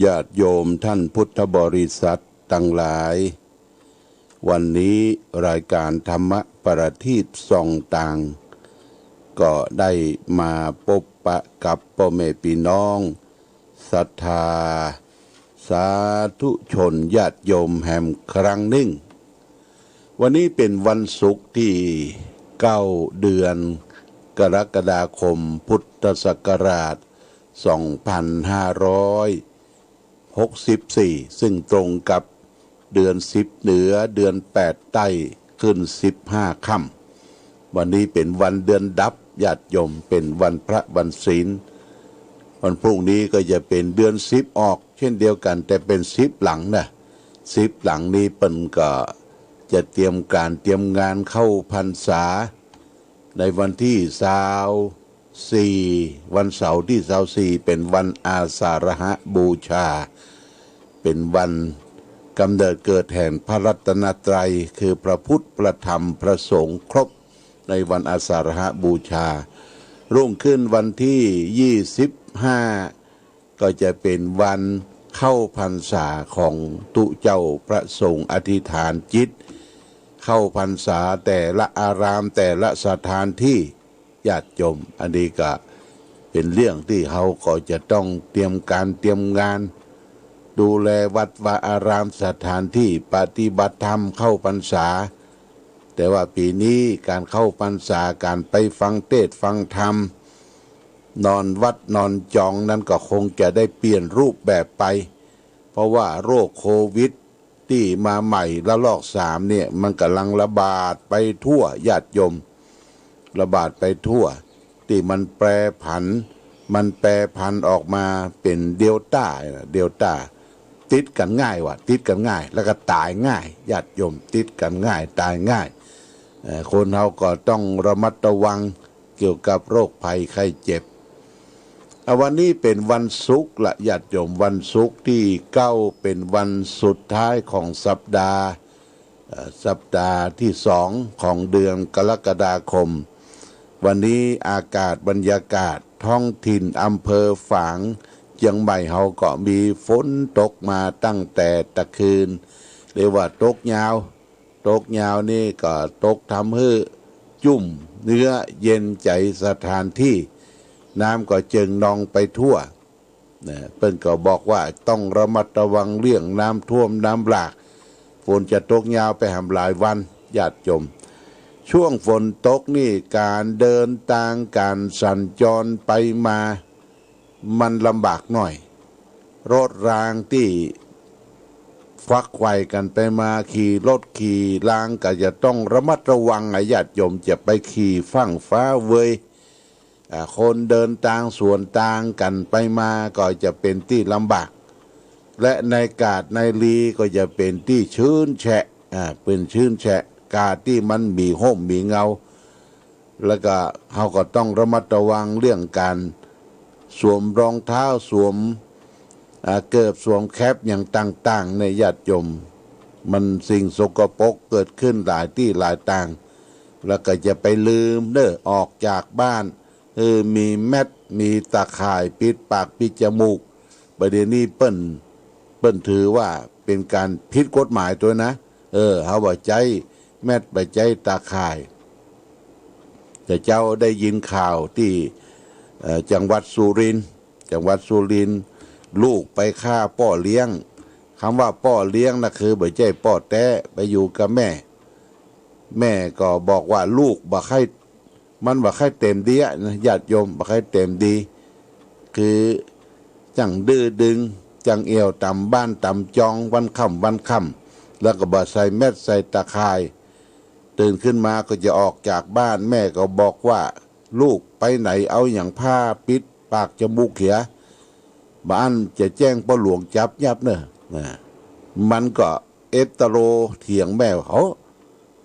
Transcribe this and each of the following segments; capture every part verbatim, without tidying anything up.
ญาติโยมท่านพุทธบริษัทตังหลาย วันนี้รายก๋านธรรมประทีปส่องตาง ก็ได้มาปบปะกับป้อแม่ปี้น้องศรัทธาสาธุชนญาติโยมแหมครั้งนึ่ง วันนี้เป๋นวันศุกร์ตี้เก้า เดือนกรกฎาคม พุทธศักราชสองพันห้าร้อยหกสิบสี่ ซึ่งตรงกับเดือนสิบเหนือ เดือนแปดใต้ ขึ้นสิบห้าค่ำ วันนี้เป๋นวันเดือนดับ ญาติโยม เป๋นวันพระวันศีล วันพรุ่งนี้ก็จะเป๋นเดือนสิบออกเช่นเดียวกั๋น แต่เป๋นสิบหลังนะ สิบหลังนี้เปิ้นก็จะเตรียมก๋านเตรียมงานเข้าพรรษา ในวันตี้ซาวสี่ วันเสาร์ตี้ซาวสี่ เป๋นวันอาสาฬหบูชา เป๋นวันกำเนิดเกิดแห่งพระรัตนตรัย คือพระพุทธ พระธรรม พระสงฆ์ ครบในวันอาสาฬหบูชา รุ่งขึ้นวันตี้ยี่สิบห้า ก็จะเป๋นวันเข้าพรรษาของตุ๊เจ้าพระสงฆ์อธิษฐานจิต เข้าพรรษาแต่ละอารามแต่ละสถานตี้ ญาติโยม อันนี้ก็เป๋นเรื่องตี้เฮาก็จะต้องเตรียมก๋านเตรียมงาน ดูแลวัดวาอารามสถานตี้ปฏิบัติธรรมเข้าพรรษา แต่ว่าปี๋นี้ก๋านเข้าพรรษา ก๋านไปฟังเทศน์ฟังธรรม นอนวัดนอนจองนั้นก็คงจะได้เปลี่ยนรูปแบบไป เพราะว่าโรคโควิดตี้มาใหม่ระลอกสามเนี่ย มันก่ำลังระบาดไปทั่ว ญาติโยม ระบาดไปทั่ว ตี้มันแปรผัน มันแปรผันออกมาเป๋นเดลต้า เดลต้า ติดกั๋นง่ายว่ะ ติดกั๋นง่าย แล้วก็ต๋ายง่าย ญาติโยม ติดกั๋นง่าย ต๋ายง่าย เอ่อ คนเฮาก็ต้องระมัดระวังเกี่ยวกับโรคภัยไข้เจ็บ อ่ะ วันนี้เป๋นวันศุกร์ละ ญาติโยม วันศุกร์ตี้เก้า เป๋นวันสุดท้ายของสัปดาห์ เอ่อ สัปดาห์ตี้สองของเดือนกรกฎาคม วันนี้อากาศบรรยากาศท้องถิ่นอำเภอฝางเจียงใหม่เฮาก็มีฝนตกมาตั้งแต่ตะคืน เรียกว่าตกยาว ตกยาวนี่ก็ตกทำหื้อจุ่มเนื้อเย็นใจ๋สถานตี้ น้ำก็เจิ่งนองไปทั่ว นะ เปิ้นก็บอกว่าต้องระมัดระวังเรื่องน้ำท่วมน้ำหลาก ฝนจะตกยาวไปหำหลายวัน ญาติโยม ช่วงฝนตกนี่ก๋านเดินตางก๋านสัญจรไปมา มันลำบากหน่อย รถรางตี้ขวักไขว่กั๋นไปมา ขี่รถขี่รางก็จะต้องระมัดระวังอะ ญาติโยม จะไปขี่ฟั่งฟ้าเวย อ่า คนเดินตางสวนตางกั๋นไปมาก็จะเป๋นตี้ลำบาก และในกาดในลีก็จะเป๋นตี้ชื้นแฉะ อ่า เป๋นชื้นแฉะ กาดตี้มันมีฮ่มมีเงา แล้วก็เฮาก็ต้องระมัดระวังเรื่องก๋านสวมรองเท้า สวม อ่า เกิบ สวมแคปอย่างต่างๆ เนี่ย ญาติโยม มันสิ่งสกปรกเกิดขึ้นหลายตี้หลายตาง แล้วก็อย่าไปลืมเน่อ ออกจากบ้าน เออ มีแมส มีตาข่ายปิดปากปิดจมูก บ่าเดี่ยวนี้เปิ้น เปิ้นถือว่าเป๋นก๋านผิดกฎหมายตวยนะ เออ เฮาบ่ใจ๊แมส บ่ใจ๊ตาข่าย แต่เจ้าได้ยินข่าวตี้ เอ่อ จังหวัดสุรินทร์ จังหวัดสุรินทร์ ลูกไปฆ่าป้อเลี้ยง กำว่าป้อเลี้ยงนะ คือบ่ใจ้ป้อแต๊ ไปอยู่กับแม่ แม่ก็บอกว่าลูกบ่ใค่ มันบ่ใค่เต็มดีอะนะ ญาติโยม บ่ใค่เต็มดี คือจั้งดื้อดึง จั้งเอี่ยวต๋ามบ้านต๋ามจอง วันค่ำวันค่ำ แล้วก็บ่ใส่แมสใส่ตาข่าย ตื่นขึ้นมาก็จะออกจากบ้าน แม่ก็บอกว่า ลูกไปไหนเอาหยังผ้าปิดปากจมูกเหีย บ่อั้นจะแจ้งป้อหลวงจับยับเน่อ นะ มันก็เอ็ดตะโลเถียงแม่ว่า โห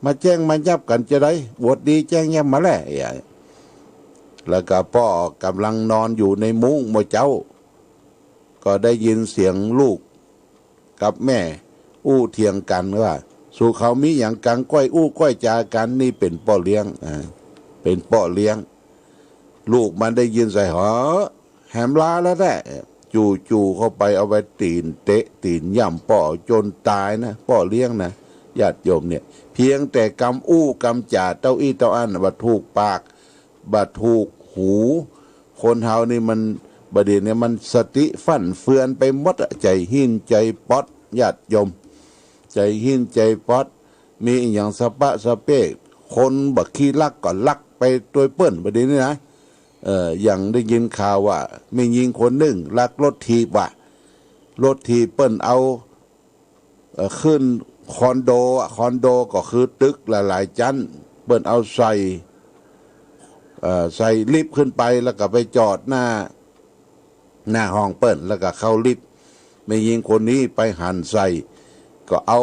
มาแจ้งมายับกั๋นจาใด อวดดีแจ้งยับมาแล แล้วก็ป้อกำลังนอนอยู่ในมุ้งเมื่อเจ๊า ก็ได้ยินเสียงลูกกับแม่อู้เถียงกั๋นว่า สูเขามีหยังกั๋งก้อยอู้ก้อยจ๋ากั๋น นี่เป๋นป้อเลี้ยง อ่า เป๋นป้อเลี้ยง ลูกมันได้ยินใส่ เหาะ แหมลาแล้วแต๊ เออ จู่ๆเข้าไปเอาไปตี๋นเตะตี๋นย่ำป้อจ๋นต๋ายนะ ป้อเลี้ยงนะ ญาติโยมเนี่ย เพียงแต่กำอู้กำจ๋าเต้าอี้เต้าอั้นบ่ถูกปาก บ่ถูกหู คนเฮานี่มัน บ่าเดี่ยวนี้มันสติฟั่นเฟือนไปหมดอะ ใจ๋หิ้นใจ๋ป๊อด ญาติโยม ใจ๋หิ้นใจ๋ป๊อด มีอะหยังสะปะสะเป๊ะ คนบ่ขี้ลักก็ลักไปตวยเปิ้น บ่าเดี่ยวนี้นะ เอ่อ อย่างได้ยินข่าวว่าแม่ญิงคนนึ่งลักรถถีบว่ะ รถถีบเปิ้นเอา เอ่อ ขึ้นคอนโดอะ คอนโดก็คือตึกหลายๆ จั๊น เปิ้นเอาใส่ เอ่อ ใส่ลิฟต์ขึ้นไป แล้วก็ไปจ๋อดหน้า หน้าห้องเปิ้น แล้วก็เข้าลิฟต์ แม่ญิงคนนี้ไปหันใส่ ก็เอา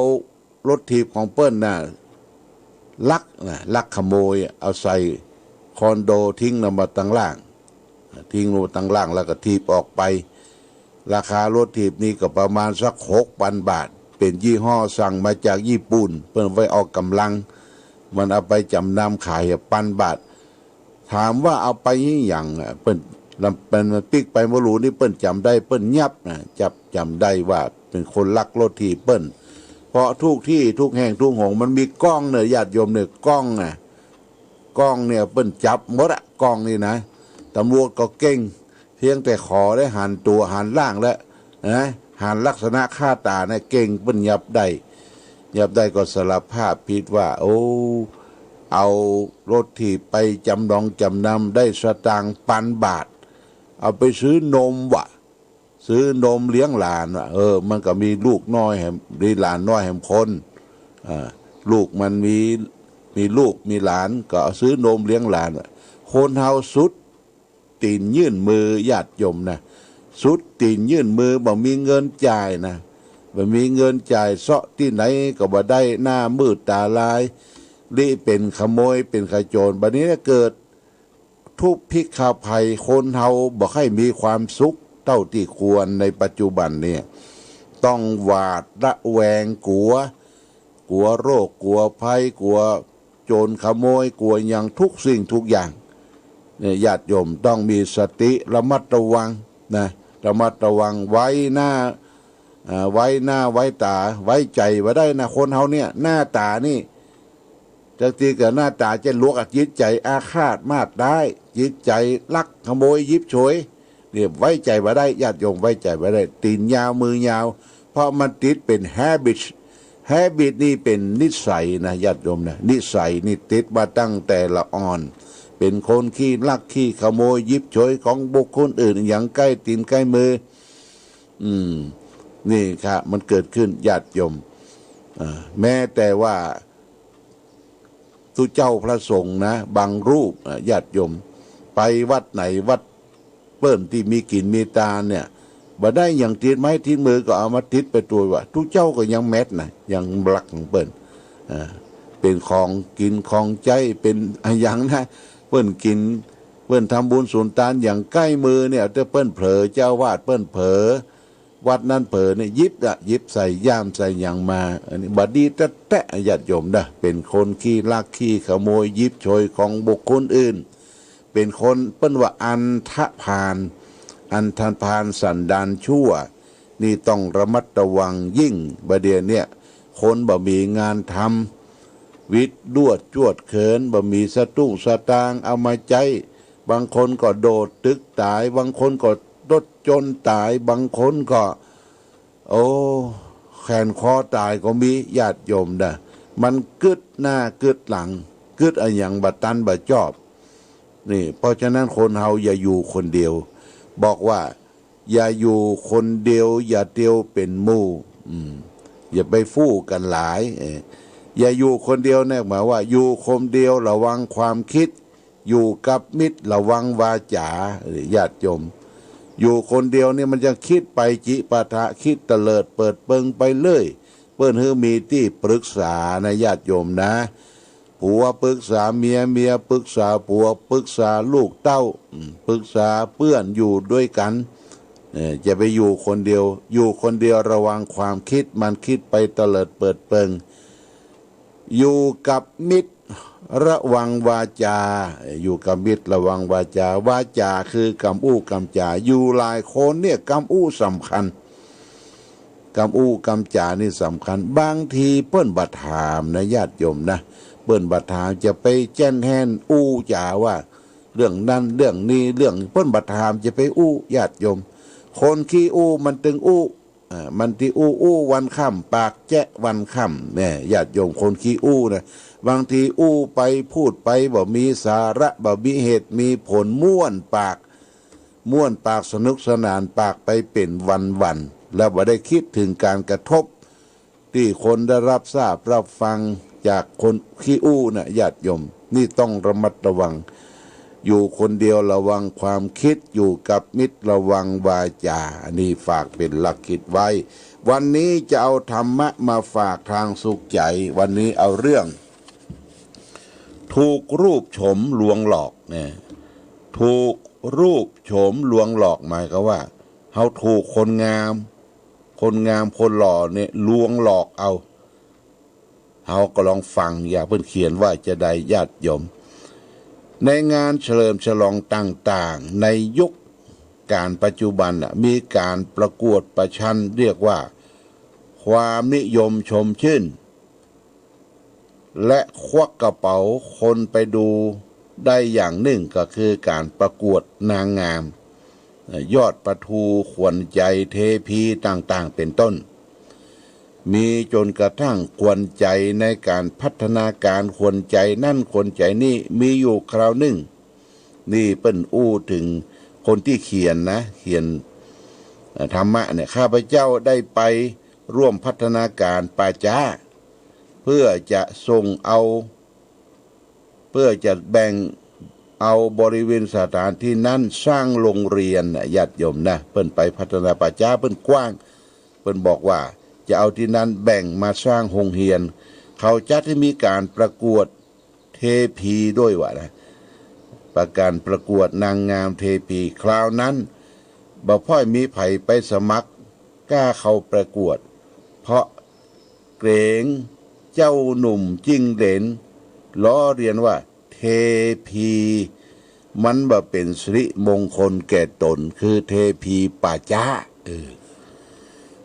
รถถีบของเปิ้นน่ะ ลักนะ ลักขโมยอะ เอาใส่คอนโดทิ้งลงมาตังล่าง ทิ้งลงมาตังล่างแล้วก็ถีบออกไป ราคารถถีบนี่ก็ประมาณสักหกปันบาท เป๋นยี่ห้อสั่งมาจากญี่ปุ่น เปิ้นไว้ออกก๋ำลัง มันเอาไปจ๋ำนำขายอะ ปันบาท ถามว่าเอาไปอะหยังอะ เปิ้น เปิ้นปิ๊กไปบ่ฮู้นี่ เปิ้นจ๋ำได้ เปิ้นยับนะ จับจ๋ำได้ว่าเป๋นคนลักรถถีบเปิ้น เพราะทุกตี้ทุกแห่งทุกหนมันมีกล้องเน่อ ญาติโยมเน่อ กล้องนะ กล้องเนี่ยเปิ้นจับหมดอะ กล้องนี่นะ ตำรวจก็เก่ง เพียงแต่ขอได้หันตั๋วหันร่างแล้วนะ หันลักษณะค่าต๋าเนี่ยเก่ง เปิ้นยับได้ ยับได้ก็สารภาพผิดว่า โอ้ เอารถถีบไปจ๋ำนองจ๋ำนำได้สตางค์ปันบาท เอาไปซื้อนมว่ะ ซื้อนมเลี้ยงหลานว่ะ เออ มันก็มีลูกน้อยแหม มีหลานน้อยแหมคน อ่า ลูกมันมี มีลูกมีหลาน ก็เอาซื้อนมเลี้ยงหลานว่ะ คนเฮาสุดตี๋นยื่นมือ ญาติโยมนะ สุดตี๋นยื่นมือ บ่มีเงินจ่ายนะ บ่มีเงินจ่าย เซาะตี้ไหนก็บ่ได้ หน้ามืดต๋าลาย ลิเป๋นขโมยเป๋นขโจร บัดนี้เกิด ทุพพิฆาภัย คนเฮาบ่ค่อยมีความสุขเต้าตี้ควรในปัจจุบันเนี่ย ต้องหวาดระแวง กั๋ว กั๋วโรค กั๋วภัย กั๋วโจรขโมย กั๋วหยังทุกสิ่งทุกอย่าง เนี่ย ญาติโยมต้องมีสติระมัดระวังนะ ระมัดระวัง ไว้หน้า อ่า ไว้หน้าไว้ต๋า ไว้ใจ๋บ่ได้นะ คนเฮาเนี่ย หน้าต๋านี่ จักตี้ก็หน้าต๋าจะลวกอะ จิตใจ๋อาฆาตมาดร้าย จิตใจ๋ลักขโมยหยิบฉวย เนี่ย ไว้ใจ๋บ่ได้ ญาติโยม ไว้ใจ๋บ่ได้ ตี๋นยาวมือยาว เพราะมันติดเป๋น habit habit นี่เป๋นนิสัยนะ ญาติโยมนะ นิสัยนี่ติดมาตั้งแต่ละอ่อน เป๋นคนขี้ลักขี้ขโมย หยิบฉวยของบุคคลอื่น อะหยังใก้ตี๋นใก้มือ อืม นี่ครับ มันเกิดขึ้น ญาติโยม อ่า แม้แต่ว่า ตุ๊เจ้าพระสงฆ์นะ บางรูป อ่ะ ญาติโยม ไปวัดไหนวัดเปิ้นตี้มีกิ๋นมีตานเนี่ย บ่ได้อะหยังติดไม้ติดมือก็เอามาติดไปตวยว่า ตุ๊เจ้าก็ยังแมดนะ ยังลักของเปิ้น อ่า เป๋นของกิ๋นของใจ๊ เป๋นอะหยังนะ เปิ้นกิ๋น เปิ้นทำบุญสุนตานอย่างใก้มือเนี่ย แต่เปิ้นเผลอ เจ้าอาวาสเปิ้นเผลอ วัดนั้นเผลอเนี่ย หยิบอะ หยิบใส่ย่ามใส่หยังมา อันนี้บ่ดีแต๊ๆ ญาติโยมนะ เป๋นคนขี้ลักขี้ขโมย หยิบฉวยของบุคคลอื่น เป๋นคนเปิ้นว่าอันธพาล อันธพาลสันดานชั่ว นี่ต้องระมัดระวังยิ่ง บ่าเดี่ยวเนี่ย คนบ่มีงานทำ วิตว์ลวดจวดเขิน บ่มีสตุ้งสตางค์เอามาใจ๊ บางคนก็โดดตึกต๋าย บางคนก็รถจ๋นต๋าย บางคนก็ โอ้ แขวนคอต๋ายก็มี ญาติโยมนะ มันกึ๊ดหน้ากึ๊ดหลัง กึ๊ดอะหยังบ่ตันบ่จอบ นี่ เพราะฉะนั้นคนเฮาอย่าอยู่คนเดียว บอกว่า อย่าอยู่คนเดียว อย่าเตียวเป๋นหมู่ อืม อย่าไปฟู่กั๋นหลาย เออ อย่าอยู่คนเดียวเนี่ย หมายว่า อยู่คนเดียวระวังความคิด อยู่กับมิตรระวังวาจ๋า เออ ญาติโยม อยู่คนเดียวเนี่ยมันจะคิดไปจิปาถะ คิดเตลิดเปิดเปิงไปเรื่อย เปิ้นหื้อมีตี้ปรึกษานะ ญาติโยมนะ ผัวปรึกษาเมีย เมียปรึกษาผัว ปรึกษาลูกเต้า อืม ปรึกษาเปื้อนอยู่ด้วยกั๋น เอ่อ อย่าไปอยู่คนเดียว อยู่คนเดียวระวังความคิด มันคิดไปเตลิดเปิดเปิง อยู่กับมิตร ระวังวาจา อยู่กับมิตรระวังวาจา วาจาคือกำอู้กำจ๋า อยู่หลายคนเนี่ยกำอู้สำคัญ กำอู้กำจ๋านี่สำคัญ บางทีเปิ้นบ่ถามนะญาติโยมนะ เปิ้นบ่ถามจะไปแจ้นแฮนอู้จ๋าว่า เรื่องนั้นเรื่องนี้เรื่อง เปิ้นบ่ถามจะไปอู้ญาติโยม คนขี้อู้มันตึงอู้ อ่า มันตี้อู้อู้วันค่ำ ปากแจ๊ะวันค่ำ เนี่ย ญาติโยม คนขี้อู้นะ บางทีอู้ไปพูดไปบ่มีสาระ บ่มีเหตุมีผล ม่วนปาก ม่วนปาก สนุกสนานปากไปเป๋นวันๆ แล้วบ่ได้กึ๊ดถึงก๋านกระทบ ตี้คนได้รับทราบรับฟังจากคนขี้อู้นะญาติโยม นี่ต้องระมัดระวัง อยู่คนเดียวระวังความกึ๊ด อยู่กับมิตรระวังวาจา อันนี้ฝากเป๋นหลักกึ๊ดไว้ วันนี้จะเอาธรรมะมาฝากทางสุขใจ๋ วันนี้เอาเรื่อง ถูกรูปโฉมลวงหลอกเนี่ย ถูกรูปโฉมลวงหลอกหมายความว่า เฮาถูกคนงาม คนงามคนหล่อเนี่ยลวงหลอกเอา เฮาก็ลองฟัง อย่าเปิ้นเขียนว่าจะใดญาติโยม ในงานเฉลิมฉลองต่างๆ ในยุคก๋านปัจจุบันน่ะ มีก๋านประกวดประชันเรียกว่า ความนิยมชมชื่น และควักกระเป๋าคนไปดูได้อย่างนึ่งก็คือก๋านประกวดนางงาม ยอดปะทู ขวัญใจ เทพีต่างๆ เป๋นต้น มีจ๋นกระทั่งขวัญใจในก๋านพัฒนาก๋าน ขวัญใจนั่นขวัญใจนี่ มีอยู่คราวนึ่ง นี่เปิ้นอู้เถิงคนตี้เขียนนะ เขียน เอ่อ ธรรมะเนี่ย ข้าพเจ้าได้ไปร่วมพัฒนาก๋านป่าจ๊า เพื่อจะส่งเอา เพื่อจะแบ่งเอาบริเวณสถานที่นั้นสร้างโรงเรียนน่ะ ญาติโยมนะ เปิ้นไปพัฒนาป่าจ๊า เปิ้นกว้าง เปิ้นบอกว่าจะเอาตี้นั้นแบ่งมาสร้างโฮงเฮียน เขาจัดหื้อมีก๋านประกวดเทพีด้วยวะนะ ประก๋านประกวดนางงามเทพี คราวนั้นบ่พ่อยมีใผไปสมัครกล้าเข้าประกวด เพราะเก๋งเจ้าหนุ่มจิ้งเหลนล้อเลียนว่า เทพีมันบ่เป๋นสิริมงคลแก่ต๋น คือเทพีป่าจ๊า เออ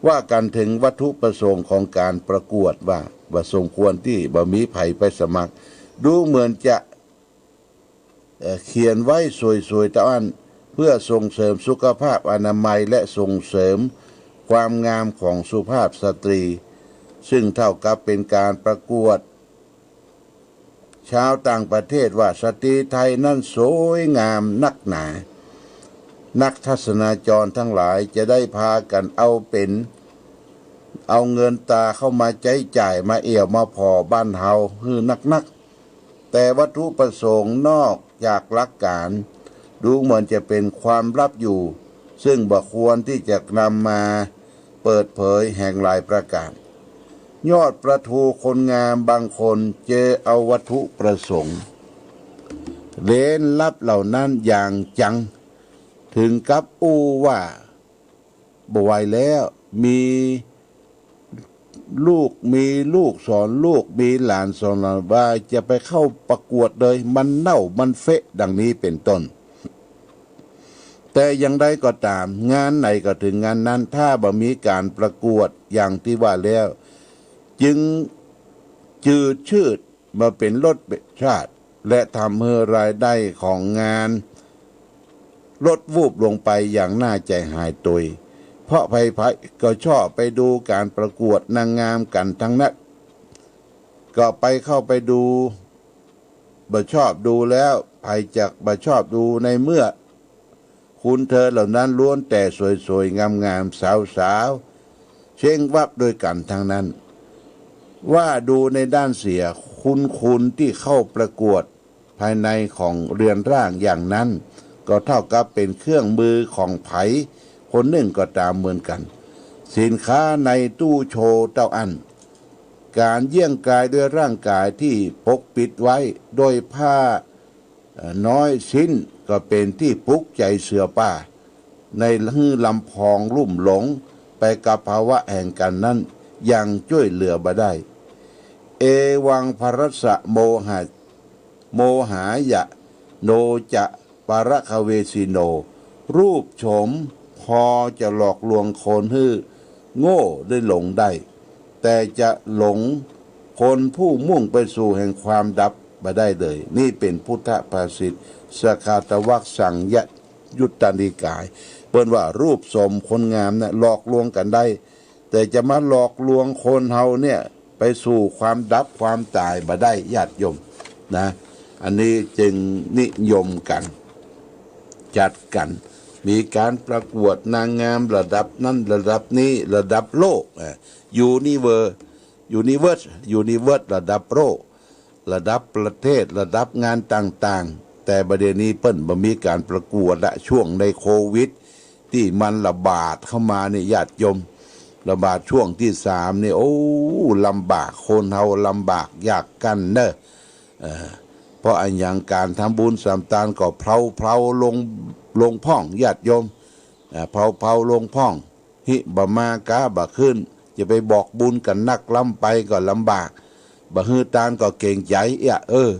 ว่ากั๋นเถิงวัตถุประสงค์ของก๋านประกวดว่า บ่สมควรตี้บ่มีใผไปสมัคร ดูเหมือนจะ เอ่อ เขียนไว้สวยๆ เต้าอั้น เพื่อส่งเสริมสุขภาพอนามัยและส่งเสริมความงามของสุภาพสตรี ซึ่งเท่ากับเป๋นก๋านประกวด ชาวต่างประเทศว่าสตรีไทยนั้นสวยงามนักหนา นักทัศนาจรทั้งหลายจะได้พากั๋นเอาเป๋น เอาเงินตาเข้ามาใจ๊จ่าย มาเอี่ยวมาผ่อบ้านเฮาหื้อนักๆ แต่วัตถุประสงค์นอกจากหลักก๋าน ดูเหมือนจะเป๋นความลับอยู่ ซึ่งบ่ควรตี้จะนำมาเปิดเผยแห่งหลายประก๋าน ยอดปะทู คนงามบางคนเจอเอาวัตถุประสงค์เร้นลับเหล่านั้นอย่างจัง เถิงกับอู้ว่า บ่ไหวแล้ว มีลูก มีลูกสอนลูก มีหลานสอนหลานว่าจะไปเข้าประกวดเลย มันเน่ามันเฟะ ดังนี้เป๋นต้น แต่อย่างใดก็ต๋าม งานไหนก็เถิงงานนั้น ถ้าบ่มีก๋านประกวดอย่างตี้ว่าแล้ว จึงจืดชืด บ่เป๋นรสชาติ และทำหื้อรายได้ของงานลดวูบลงไปอย่างน่าใจ๋หายตวย เพราะใผๆ ก็ชอบไปดูก๋านประกวดนางงามกั๋นทั้งนั้น ก็ไปเข้าไปดู บ่ชอบดูแล้ว ใผจักบ่ชอบดู ในเมื่อ คนเธอเหล่านั้นล้วนแต่สวยๆ งามๆ สาวๆ เช้งวับด้วยกั๋นทั้งนั้น ว่าดูในด้านเสีย คนๆ ตี้เข้าประกวดภายในของเรือนร่างอย่างนั้น ก็เท่ากับเป๋นเครื่องมือของใผคนนึ่งก็ต๋ามเหมือนกั๋น สินค้าในตู้โชว์เต้าอั้น ก๋านเยี่ยงกายด้วยร่างก๋ายตี้ปกปิดไว้ด้วยผ้า เอ่อ น้อยสิ้น ก็เป๋นตี้ปลุกใจ๋เสือป่า ในหื้อลำพองลุ่มหลงไปกับภาวะแห่งก๋านนั้น ยังจ้วยเหลือบ่ได้ เอวัง ภรัสสะโมหะ โมหายะ โนจะ ปะระคะเวสิโน รูปโฉมพอจะหลอกลวงคนหื้อโง่ได้หลงได้ แต่จะหลงคนผู้มุ่งไปสู่แห่งความดับบ่ได้เลย นี่เป๋นพุทธภาษิต สกาตวักสังยยุตตนิกาย เปิ้นว่ารูปโฉมคนงามเนี่ยหลอกลวงกั๋นได้ แต่จะมาหลอกลวงคนเฮาเนี่ยไปสู่ความดับความต๋ายบ่ได้ ญาติโยมนะ อันนี้จึงนิยมกั๋น จัดกั๋น มีก๋านประกวดนางงามระดับนั้นระดับนี้ ระดับโลก อ่า ยูนิเวอร์ ยูนิเวิร์ส ยูนิเวิร์ส ระดับโลก ระดับประเทศ ระดับงานต่างๆ แต่บ่าเดี่ยวนี้เปิ้นบ่มีก๋านประกวดละ ช่วงในโควิดตี้มันระบาดเข้ามานี่ ญาติโยม ระบาดช่วงตี้สามนี่ โอ้ ลำบาก คนเฮาลำบากยากกั้นเน่อ เออ เพราะอะหยัง ก๋านทำบุญสำตานก็เพลาๆ ลง ลงพ่อง ญาติโยม อ่า เพลาๆ ลงพ่อง หิบ่มา ก๊าบ่ขึ้น จะไปบอกบุญกั๋นนักล้ำไปก็ลำบาก บ่หื้อตานก็เกรงใจ๋ เอี้ย เออ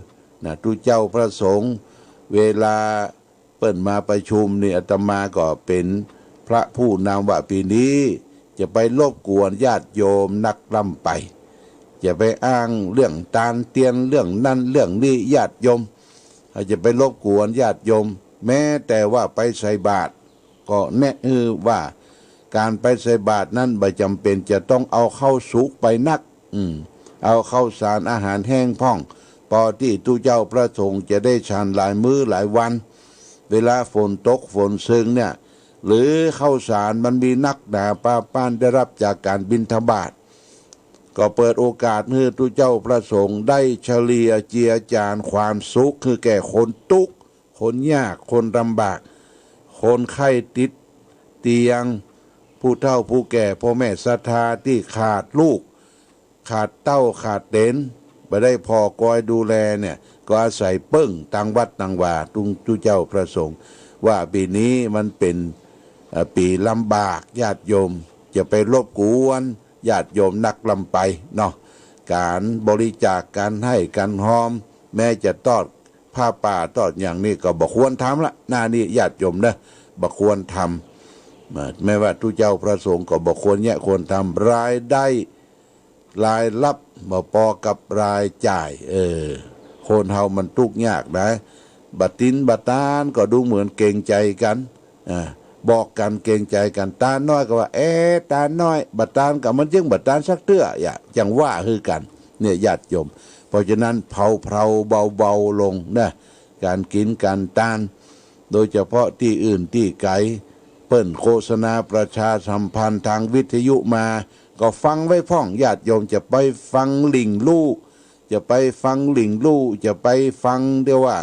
นะ ตุ๊เจ้าพระสงฆ์ เวลาเปิ้นมาประชุมนี่ อาตมาก็เป๋นพระผู้นำ ว่าปี๋นี้จะไปรบกวนญาติโยมนักล้ำไป จะไปอ้างเรื่องตานเตียน เรื่องนั้นเรื่องนี้ ญาติโยม จะไปรบกวนญาติโยม แม้แต่ว่าไปใส่บาตร ก็แนะหื้อว่าก๋านไปใส่บาตรนั้นบ่จ๋ำเป๋นจะต้องเอาข้าวสุกไปนัก อืม เอาข้าวสารอาหารแห้งพ่อง ปอตี้ตุ๊เจ้าพระสงฆ์จะได้ฉันหลายมื้อหลายวัน เวลาฝนตกฝนเซิงเนี่ย หรือข้าวสารมันมีนักหนาปาป้านได้ฮับจากก๋านบิณฑบาต ก็เปิดโอกาสหื้อตุ๊เจ้าพระสงฆ์ได้เฉลี่ยเจือจานความสุขหื้อแก่คนตุ๊กข์ คนยาก คนลำบาก คนไข้ติดเตียง ผู้เฒ่าผู้แก่ พ่อแม่ศรัทธาตี้ขาดลูก ขาดเต้า ขาดเหลน บ่ได้ผ่อคอยดูแลเนี่ย ก็อาศัยเปิ้งตางวัดตางวา ตุ๊เจ้าพระสงฆ์ ว่าปี๋นี้มันเป๋น เอ่อ ปี๋ลำบาก ญาติโยม จะไปรบกวนญาติโยมนักล้ำไปเนาะ ก๋านบริจาค ก๋านให้ ก๋านฮอม แม้จะตอด ผ้าป่าตอดอย่างนี้ก็บ่ควรทำละ หน้านี้ญาติโยมเน่อ บ่ควรทำ แม้ว่าตุ๊เจ้าพระสงฆ์ก็บ่ควรเยียะ ควรทำ รายได้ รายฮับบ่ปอกับรายจ่าย เออ คนเฮามันตุ๊กข์ยากนะ บ่าตินบ่าตานก็ดูเหมือนเกรงใจ๋กั๋น อ่า บอกกั๋นเกรงใจ๋กั๋น ตานน้อยก็ว่า เอ๊ะ ตานน้อย บ่าตานก็มันจึงบ่าตานสักเตื้อ อย่า จั่งว่าหื้อกั๋น เนี่ย ญาติโยม เพราะฉะนั้นเพลาๆ เบาๆ ลงนะ ก๋านกิ๋นก๋านตาน โดยเฉพาะตี้อื่นตี้ไก๋ เปิ้นโฆษณาประชาสัมพันธ์ตางวิทยุมา ก็ฟังไว้พ่อง ญาติโยม จะไปฟังหลิ่งลู่ จะไปฟังหลิ่งลู่ จะไปฟังเดียวว่า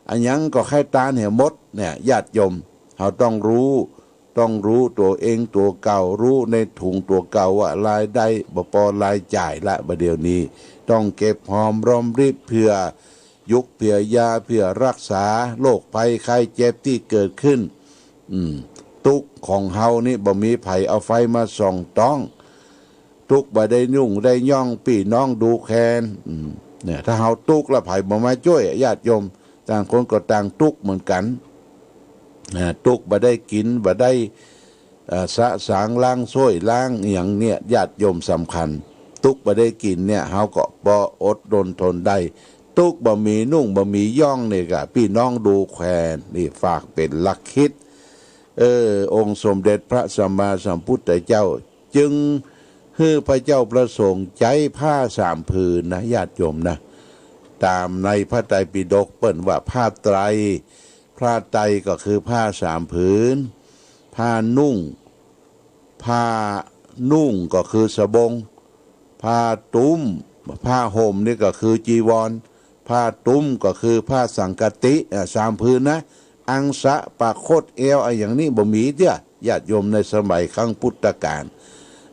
อะหยังก็ใค่ตานเหียหมดเนี่ย ญาติโยม เฮาต้องฮู้ ต้องฮู้ตั๋วเองตั๋วเก่า ฮู้ในถุงตั๋วเก่าว่ารายได้บ่ปอรายจ่ายละ บ่าเดี่ยวนี้ ต้องเก็บหอมรอมริบเผื่อยุกเผื่อยา เผื่อฮักษาโรคภัยไข้เจ็บตี้เกิดขึ้น อืม ตุ๊กข์ของเฮานี่บ่มีใผเอาไฟมาส่องต๊อง ตุ๊กข์บ่ได้ยุ่งได้ย่อง ปี้น้องดูแคลน อืม เนี่ย ถ้าเฮาตุ๊กข์ละใผบ่มาจ้วย ญาติโยม ต่างคนก็ต่างตุ๊กข์เหมือนกั๋น อ่า ตุ๊กข์บ่ได้กิ๋น บ่ได้ เอ่อ สะสางล้างส้วยล้างอะหยังเนี่ย ญาติโยม สำคัญ ตุ๊กข์บ่ได้กิ๋นเนี่ย เฮาก็ปออดรนทนได้ ตุ๊กข์บ่มีนุ่งบ่มีย่องเนี่ยก็ปี้น้องดูแคลน นี่ฝากเป๋นหลักคิด เออ องค์สมเด็จพระสัมมาสัมพุทธเจ้า จึงหื้อพระเจ้าพระสงฆ์ใจ๊ผ้าสามผืนนะ ญาติโยมนะ ต๋ามในพระไตรปิฎกเปิ้นว่าผ้าไตร ผ้าไตรก็คือผ้าสามผืน ผ้านุ่ง ผ้านุ่งก็คือสบง ผ้าตุ้ม ผ้าห่มนี่ก็คือจีวร ผ้าตุ้มก็คือผ้าสังฆาติ อ่ะ สามผืนนะ อังสะ ปะคด แอว อะหยังนี้บ่มีเตื้อ ญาติโยม ในสมัยครั้งพุทธกาล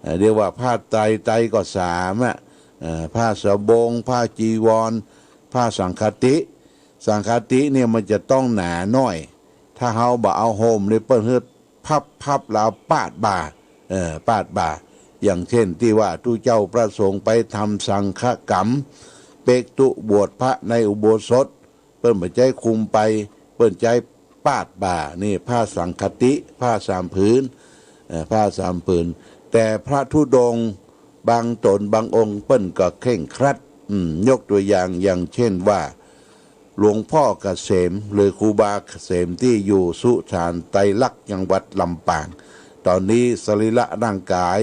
อ่ะ เรียกว่าผ้าไตร ไตรก็สามอ่ะ เอ่อ ผ้าสบง ผ้าจีวร ผ้าสังฆาติ สังฆาติเนี่ยมันจะต้องหนาหน้อย ถ้าเฮาบ่เอาห่มเนี่ยเปิ้นหื้อ พับๆ แล้วปาดบ่า เออ ปาดบ่า อย่างเช่นตี้ว่าตุ๊เจ้าพระสงฆ์ไปทำสังฆกรรม เป๊กตุ๊บวชพระในอุโบสถ เปิ้นบ่ใจ๊คุมไป เปิ้นใจ๊ปาดบ่า นี่ผ้าสังฆาติ ผ้าสามผืน เอ่อ ผ้าสามผืน แต่พระธุดงค์บางต๋นบางองค์เปิ้นก็เคร่งครัด อืม ยกตัวอย่าง อย่างเช่นว่า หลวงป้อเกษม หรือครูบาเกษมตี้อยู่สุสานไตรลักษณ์จังหวัดลำปาง ต๋อนนี้สรีระร่างกาย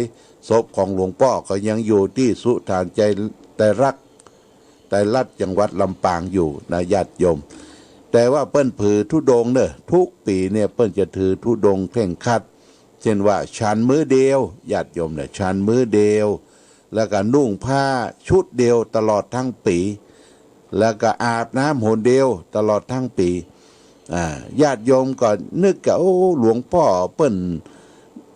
ศพของหลวงป้อก็ยังอยู่ตี้สุสานไตรลักษณ์ ไตรลักษณ์จังหวัดลำปางอยู่นะญาติโยม แต่ว่าเปิ้นถือธุดงค์เน่อ ทุกปี๋เนี่ยเปิ้นจะถือธุดงค์เคร่งครัด เช่นว่าฉันมื้อเดียว ญาติโยมเน่อ ฉันมื้อเดียว แล้วก็นุ่งผ้าชุดเดียวตลอดทั้งปี๋ แล้วก็อาบน้ำหนเดียวตลอดทั้งปี๋ อ่า ญาติโยมก็นึกว่า โอ้ หลวงป้อเปิ้น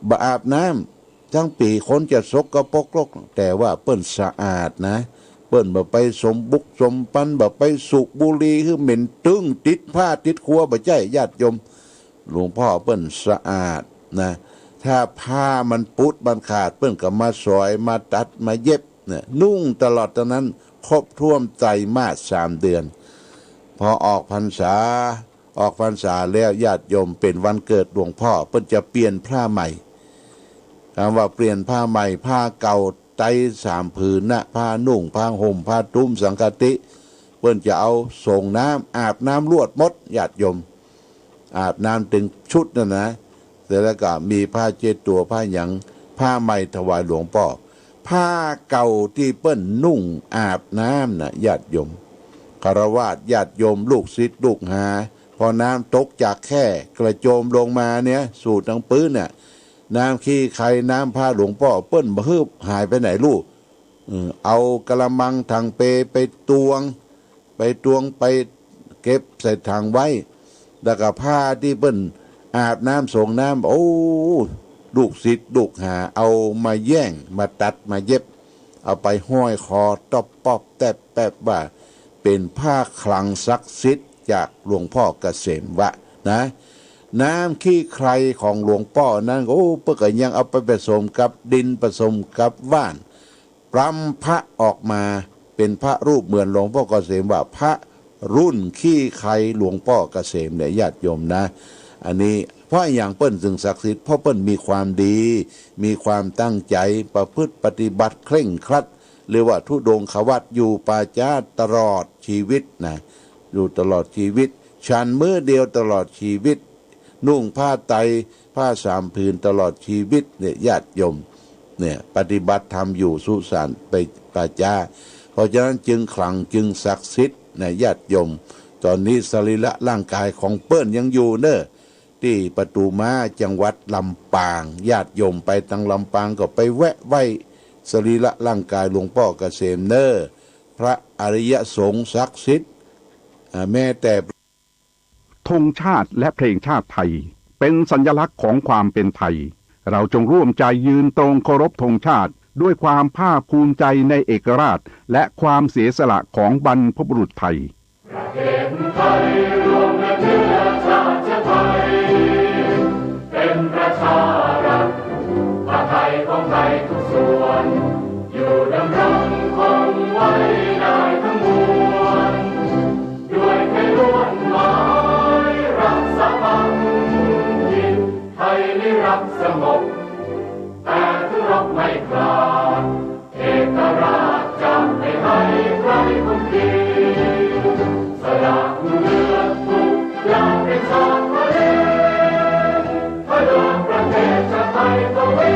บ่อาบน้ำ ทั้งปี๋คนจะสกปรก แต่ว่าเปิ้นสะอาดนะ เปิ้นบ่ไปสมบุกสมปัน บ่ไปสูบบุหรี่หื้อเหม็นตึ้งติดผ้าติดครัว บ่ใจ้ญาติโยม หลวงป้อเปิ้นสะอาดนะ ถ้าผ้ามันปุดมันขาด เปิ้นก็มาสอย มาตัด มาเย็บนะ นุ่งตลอดตอนนั้น ครบถ้วนไตรมาสสามเดือน พอออกพรรษา ออกพรรษาแล้วญาติโยม เป๋นวันเกิดหลวงป้อ เปิ้นจะเปลี่ยนผ้าใหม่ กำว่าเปลี่ยนผ้าใหม่ ผ้าเก่าไตรสามผืนนะ ผ้านุ่ง ผ้าห่ม ผ้าตุ้ม สังฆาติ เปิ้นจะเอาสรงน้ำ อาบน้ำลวดหมด ญาติโยม อาบน้ำตึงชุดนั่นนะ เสร็จแล้วก็มีผ้าเช็ดตั๋ว ผ้าหยัง ผ้าใหม่ถวายหลวงป้อ ผ้าเก่าตี้เปิ้นนุ่งอาบน้ำนะญาติโยม ฆราวาสญาติโยม ลูกศิษย์ลูกหา พอน้ำตกจากแคร่กระโจมลงมาเนี่ย สูดตังปื๊ดเนี่ย น้ำขี้ใคร น้ำผ้าหลวงป้อ เปิ้นบ่หื้อหายไปไหนลูก เออ เอากะละมังถังเปไปตวง ไปตวงไปเก็บใส่ถังไว้ แล้วก็ผ้าตี้เปิ้นอาบน้ำสรงน้ำ โอ้ ลูกศิษย์ลูกหาเอามาแย่ง มาตัด มาเย็บ เอาไปห้อยคอต๊อบป๊อบแต๊บแป๊บ ว่าเป๋นผ้าขลังศักดิ์สิทธิ์จากหลวงป้อเกษมวะนะ น้ำขี้ใครของหลวงป้อนั้น โอ้ เปิ้นก็ยังเอาไปผสมกับดิน ผสมกับว่าน ปรำพระออกมาเป๋นพระรูปเหมือนหลวงป้อเกษมวะ พระรุ่นขี้ใครหลวงป้อเกษมเนี่ยญาติโยมนะ อันนี้เพราะหยังเปิ้นจึงศักดิ์สิทธิ์ เพราะเปิ้นมีความดี มีความตั้งใจ๋ประพฤติปฏิบัติเคร่งครัด เรียกว่าธุดงควัตร อยู่ป่าจ๊าตลอดชีวิตนะ อยู่ตลอดชีวิต ฉันมื้อเดียวตลอดชีวิต นุ่งผ้าไตร ผ้าสามผืนตลอดชีวิตเนี่ยญาติโยม เนี่ยปฏิบัติธรรมอยู่สุสานไปป่าจ๊า เพราะฉะนั้นจึงขลังจึงศักดิ์สิทธิ์นะญาติโยม ต๋อนนี้สรีระร่างกายของเปิ้นยังอยู่เน่อ ตี้ประตู๋ม้าจังหวัดลำปาง ญาติโยมไปตังลำปางก็ไปแวะไหว้สรีระร่างกายหลวงป้อเกษมเน่อ พระอริยสงฆ์ศักดิ์สิทธิ์ อ่า แม้แต่ ธงชาติและเพลงชาติไทย เป็นสัญลักษณ์ของความเป็นไทย เราจงร่วมใจยืนตรงเคารพธงชาติ ด้วยความภาคภูมิใจในเอกราช และความเสียสละของบรรพบุรุษไทย ประเทศไทยรวมเป็นเชื้อชาติไทย เป็นประชารัฐ ผ้าไทยของไทยทุกส่วน อยู่ดำรงคงไว้ได้ทั้งมวล ด้วยไทยล้วนหมายรักษาพันธกิจ ไทยนิรักสงบ แต่ถึงรบไม่กล้า เอกราชจะไม่ให้ใครข่มขีด สละเลือดทุกอย่างเป็นชาติทะเล พระยาประเทศชาติไทยทวี